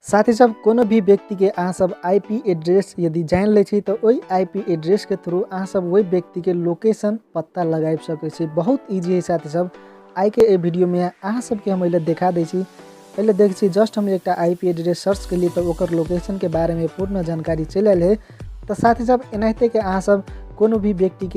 साथी सब कोनो भी व्यक्ति के अहाँ सब आईपी एड्रेस यदि जानि लै छी तऽ ओहि आईपी एड्रेस के थ्रू अहाँ सब ओहि व्यक्ति के लोकेशन पता लगाबि सकै छी। बहुत ईजी है साथी सब। आइ के एहि वीडियो में अहाँ सबके हम एहि देखा दै छी। पहले देख छी जस्ट हम एक आईपी एड्रेस सर्च के लिए तो ओकर लोकेशन के बारे में पूर्ण जानकारी चलि आयल है। तो साथी सब एनाहिते के अहाँ सब कोनो भी व्यक्ति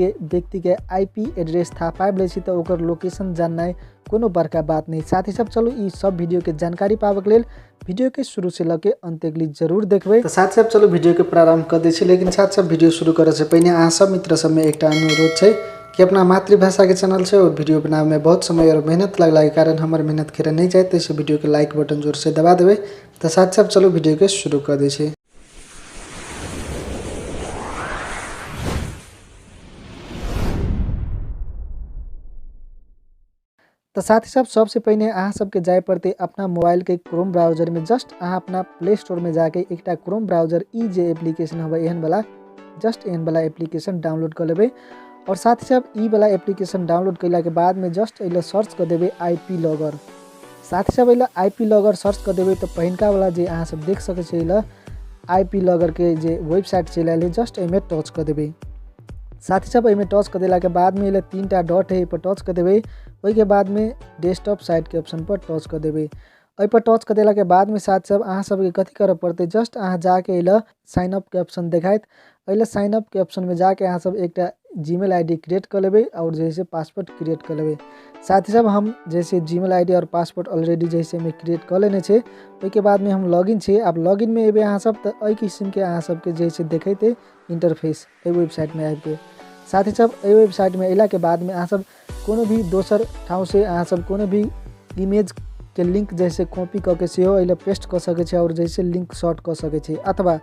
के आईपी एड्रेस थाहा पाबि लै छी तो ओकर लोकेशन जाननाइ कोनो बड़का बात नहीं। साथी सब चलू ई सब वीडियो के जानकारी पाबक लेल वीडियो के शुरू से लके अंत तक जरूर देखबै। तो साथी सब चलू वीडियो के प्रारंभ कर दै छी। लेकिन साथी सब वीडियो शुरू करे से पहिने अहाँ सब मित्र सब में एकटा अनुरोध छै कि अपना मातृभाषा के चैनल से और वीडियो बनावे में बहुत समय और मेहनत लगला के कारण हमर मेहनत खेरे नहीं जाए, तो वीडियो के लाइक बटन जोर से दबा देबै। तो साथी सब चलू वीडियो के शुरू कर दै छी। तो साथी सब सबसे पहिने अहाँ सबके जाय पड़तै अपना मोबाइल के क्रोम ब्राउजर में। जस्ट अहाँ अपना प्ले स्टोर में जाके एकटा क्रोम ब्राउजर ई जे एप्लीकेशन हवे एहन वाला, जस्ट एहन वाला एप्लीकेशन डाउनलोड कर लेबै। और साथी सब ई वाला एप्लीकेशन डाउनलोड कयला के बाद में जस्ट एहि सर्च कर देबै आईपी लॉगर। साथी सब एहि आईपी लॉगर सर्च कर देबै तो पहिनका वाला जे अहाँ सब देख सकै छी एहि आईपी लॉगर के जे वेबसाइट चलि आयल है, जस्ट एहिमे टच कर देबै। साथी सब एहिमे टच कर देला के बाद में एहि तीन टा डॉट है, एहि पर टच कर देबै। ओहिके बाद में डेस्कटॉप साइट के ऑप्शन पर टच कर देबै। एहि पर टच कर देला के बाद में साथी सब अहाँ सबके कथी करऽ पड़तै, जस्ट अहाँ जाके एहि साइन अप के ऑप्शन देखायत, एहि साइन अप के ऑप्शन में जाके अहाँ सब एकटा जीमेल आईडी क्रिएट कर लेबै और जैसे पासवर्ड क्रिएट कर लेबै। साथी सब हम जैसे जीमेल आईडी और पासवर्ड ऑलरेडी जैसे में क्रिएट कर लेने छे। ओहिके बाद में हम लॉगिन छे। आब लॉगिन में एबै अहाँ सब तऽ एहि किसिम के अहाँ सबके जैसे देखेतै इंटरफेस एहि वेबसाइट में आबिके। साथी सब एहि वेबसाइट में अयला के बाद में अहाँ सब कोनो भी दोसर ठाउँ से अहाँ सब कोनो भी इमेज के लिंक जैसे कॉपी कऽ के सेहो एहि पेस्ट कऽ सकै छी और जैसे लिंक शॉर्ट कऽ सकै छी। अथवा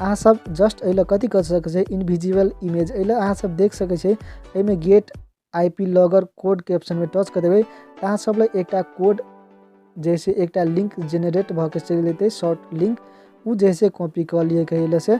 अहाँ सब जस्ट एहि कथी कऽ सकै छी, इनविजिबल इमेज एहि अहाँ सब देख सकै छी। एहिमे गेट आईपी लॉगर कोड के ऑप्शन में टच कऽ देबै तऽ अहाँ सब लग एकटा कोड जैसे एकटा लिंक जेनरेट भऽ के चलि जेतै, शॉर्ट लिंक, ओ जैसे कॉपी कऽ लियै कहै से।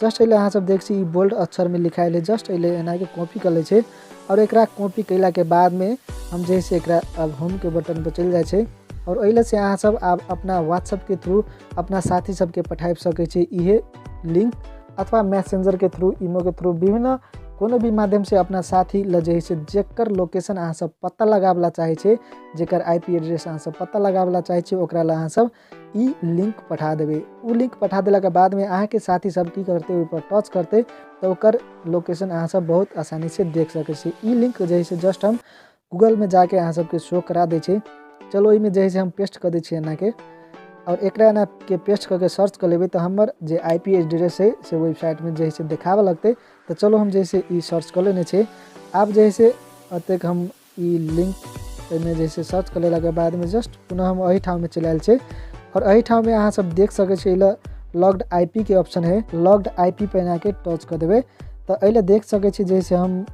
जस्ट एहि अहाँ सब देख छी ई बोल्ड अक्षर में लिखायल है, जस्ट एहि एना के कॉपी कऽ लै छै। और एकरा कॉपी कयला के बाद में हम जैसे एकरा अब होम के बटन पर चलि जाइ छै और एहि से अहाँ सब आब अपना व्हाट्सएप के थ्रू अपना साथी सबके पठाबि सकै छी इहे लिंक, अथवा मैसेंजर के थ्रू, ईमो के थ्रू, विभिन्न कोनो भी माध्यम से अपना साथी ल जे से जेकर लोकेशन अहाँ सब पता लगाबला चाहै छै, जेकर आईपी एड्रेस अहाँ सब पता लगाबला चाहै छै, ओकरा ला अहाँ सब ई लिंक पठा देबै। ओ लिंक पठा देला के बाद में अहाँके साथी सब की करतै, ओहि पर टच करतै तऽ ओकर लोकेशन अहाँ सब बहुत आसानी से देख सकै छी। ई लिंक जे से जस्ट हम गूगल में जाके अहाँ सबके शो करा दै छी। चलो ओहिमे जे से हम पेस्ट कऽ दै छी एना के, और एकरा एना के पेस्ट कऽ के सर्च कऽ लेबै तऽ हमर जे आईपी एड्रेस है से वेबसाइट में जे से देखाबऽ लगतै। तऽ चलो हम जैसे ई सर्च कऽ लेने छी। आब जैसे एतेक हम ई लिंक एहिमे जैसे सर्च कऽ लेला के बाद में जस्ट पुनः हम एहि ठाम में चलि आयल छी और एहि ठाम में अहाँ सब देख सकै छी एहि लॉग्ड आईपी के ऑप्शन है, लॉग्ड आईपी पर एना के टच कऽ देबै तऽ एहि लए देख सकै छी जैसे हम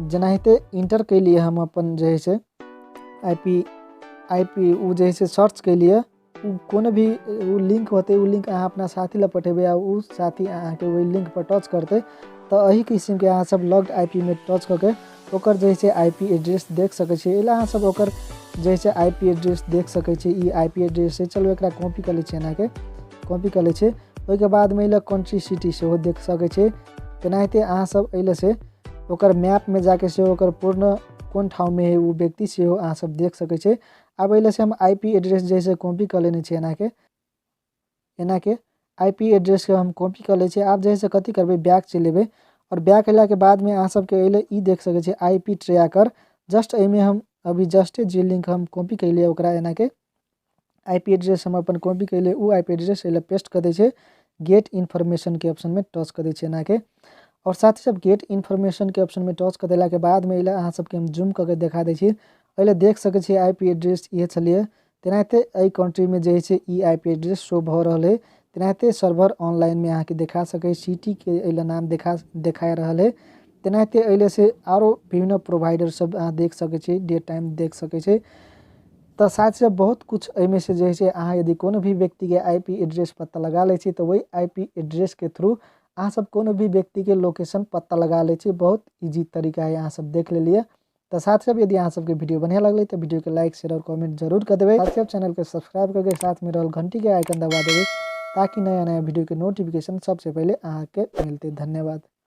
जेनाहिते इंटर केलियै हम अपन जे से आईपी ओ जे से सर्च केलियै, ओ कोनो भी ओ लिंक होतै, ओ लिंक अहाँ अपना साथी लए पठेबै आ ओ साथी अहाँके ओहि लिंक पर टच करतै तऽ एहि किसिमके अहाँ सब लॉग्ड आईपी में टच कऽ के ओकर जे से आईपी एड्रेस देख सकै छी। एहि लए अहाँ सब ओकर जे से आईपी एड्रेस देख सकै छी। ई आईपी एड्रेस है, चलू एकरा कॉपी कऽ लै छी, एनाके कॉपी कऽ लै छी। ओहिके बादमे एहि लए कंट्री सिटी सेहो देख सकै छी। तेनाहिते अहाँ सब एहि लए से ओकर मैप में जाके सेहो ओकर पूर्ण कोन ठाउँमे है ओ व्यक्ति सेहो अहाँ सब देख सकै छी। आब एहि लए से हम आईपी एड्रेस जैसे कॉपी कऽ लेने छी, एनाके आईपी एड्रेस के हम कॉपी कऽ लै छी। आब जैसे कथी करबै, बैक चलि एबै और बैक अयला के बाद में अहाँ सबके एहि लए ई देख सकै छी आईपी ट्रैकर। जस्ट एहिमे हम अभी जस्टे जे लिंक हम कॉपी केलियै ओकरा एनाके आईपी एड्रेस हम अपन कॉपी केलियै, ओ आईपी एड्रेस एहि लए पेस्ट कऽ दै छै, गेट इन्फॉर्मेशन के ऑप्शन में टच कऽ दै छै एनाके। और साथ ही सब गेट इन्फॉर्मेशन के ऑप्शन में टच कऽ देला के बाद में एहि लए अहाँ सबके हम जूम कऽ के देखा दै छी। एहि लए देख सकै छी आईपी एड्रेस इहे छलियै। तेनाहिते एहि कंट्री में जे छै ई आईपी एड्रेस शो भऽ रहल है। तेनाहिते सर्वर ऑनलाइन में अहाँके देखा सकै, सिटी के एहि लए नाम देखा रहल है। तेनाहिते एहि लए से आरो विभिन्न प्रोवाइडर सब अहाँ देख सकै छी, डेट टाइम देख सकै छी। तऽ साथ साथ बहुत कुछ एहिमे से जे छै अहाँ यदि कोनो भी व्यक्तिके आईपी एड्रेस पता लगा लै छी तऽ ओहि आईपी एड्रेस के थ्रू अहाँ सब कोनो भी व्यक्तिके लोकेशन पता लगा लै छी। बहुत ईजी तरीका है, अहाँ सब देख लेलियै। तऽ साथ सब यदि अहाँ सबके वीडियो बढ़िया लगलै तऽ वीडियो के लाइक शेयर और कमेंट जरूर कर देबै। साथ सब चैनल के सब्सक्राइब करके साथ में रहल घंटी के आइकन दबा देबै ताकि नया नया वीडियो के नोटिफिकेशन सबसे पहले अहाँके मिलते। धन्यवाद।